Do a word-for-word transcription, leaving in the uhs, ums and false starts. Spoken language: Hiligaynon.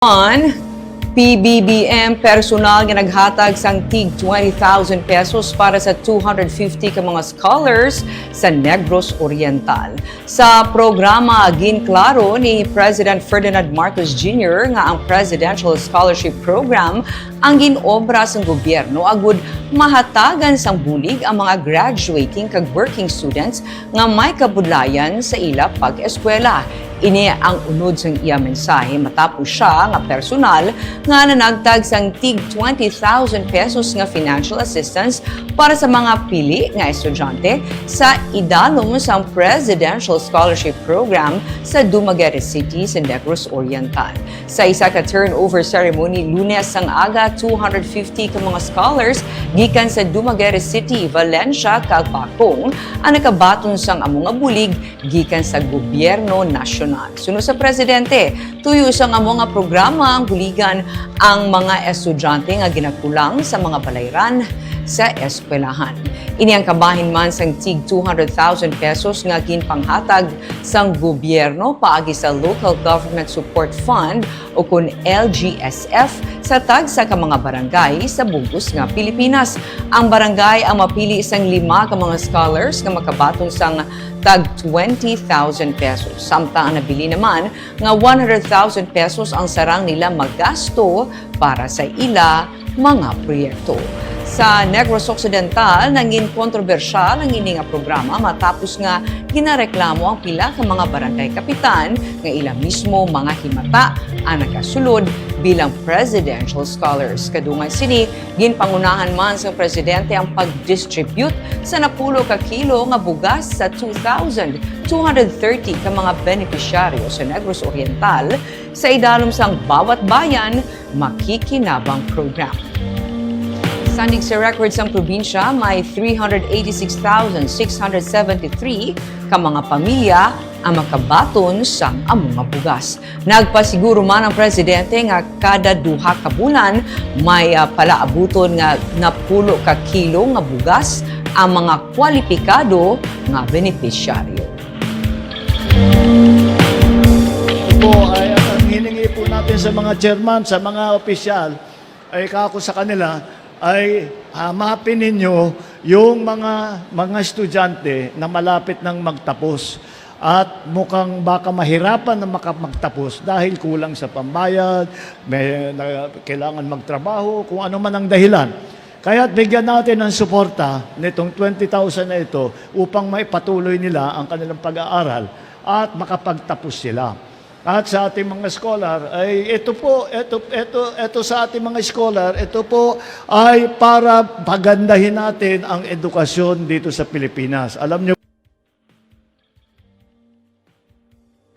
One, P B B M personal nga naghatag sang tig twenty thousand pesos para sa two hundred fifty ka mga scholars sa Negros Oriental. Sa programa, ginklaro ni President Ferdinand Marcos Junior nga ang Presidential Scholarship Program ang gin-obra sang gobyerno agud mahatagan sang bulig ang mga graduating kag working students nga may kabudlayan sa ila pag-eskwela. Ini ang unod sang iya mensahe matapos siya nga personal nga nanagtag sang tig twenty thousand pesos nga financial assistance para sa mga pili nga estudyante sa idalom sang Presidential Scholarship Program sa Dumaguete City sa Negros Oriental. Sa isa ka turnover ceremony Lunes sang aga, two hundred fifty ka mga scholars gikan sa Dumaguete City, Valencia, kag Pacong ang nakabaton sang amo nga bulig gikan sa gobyerno nasyonal. Suno sa presidente, tuyo sang amo nga programa ang buligan ang mga estudyante nga ginakulang sa mga balayran sa eskwelahan. Ini ang kabahin man sang tig two hundred thousand pesos nga ginpanghatag sang gobyerno paagi sa Local Government Support Fund o kun L G S F sa tagsa ka mga barangay sa bug-os nga Pilipinas. Ang barangay ang mapili sang lima ka mga scholars nga makabaton sang tag twenty thousand pesos, samtang ang nabili naman nga one hundred thousand pesos ang sarang nila magasto para sa ila mga proyekto. Sa Negros Occidental, nangin kontrobersyal ang ini nga programa matapos nga ginareklamo ang pila ka mga barangay kapitan nga ila mismo mga himata ang nagasulod bilang presidential scholars. Kadungan sini, ginpangunahan man sang presidente ang pag-distribute sa napulo ka kilo nga bugas sa two thousand two hundred thirty ka mga benepisyaryo sa Negros Oriental sa idalom sang Bawat Bayan Makikinabang Program. Sandig sa record sang probinsya, may three hundred eighty-six thousand six hundred seventy-three ka mga pamilya ang makabaton sang amo nga bugas. Nagpasiguro man ang presidente nga kada duha ka bulan may, ah, palaabuton nga napulo ka kilo nga bugas ang mga kwalipikado nga benepisyaryo. Po ay ang hiningi po natin sa mga chairman, sa mga opisyal, ay kako sa kanila, ay hamapin ninyo yung mga mga estudyante na malapit nang magtapos at mukhang baka mahirapan na maka- magtapos dahil kulang sa pambayad, may na, kailangan magtrabaho, kung ano man ang dahilan. Kaya bigyan natin ng suporta nitong twenty thousand na ito upang maipatuloy nila ang kanilang pag-aaral at makapagtapos sila. At sa ating mga scholar, ay ito po, ito, ito, ito sa ating mga scholar, ito po ay para pagandahin natin ang edukasyon dito sa Pilipinas. Alam niyo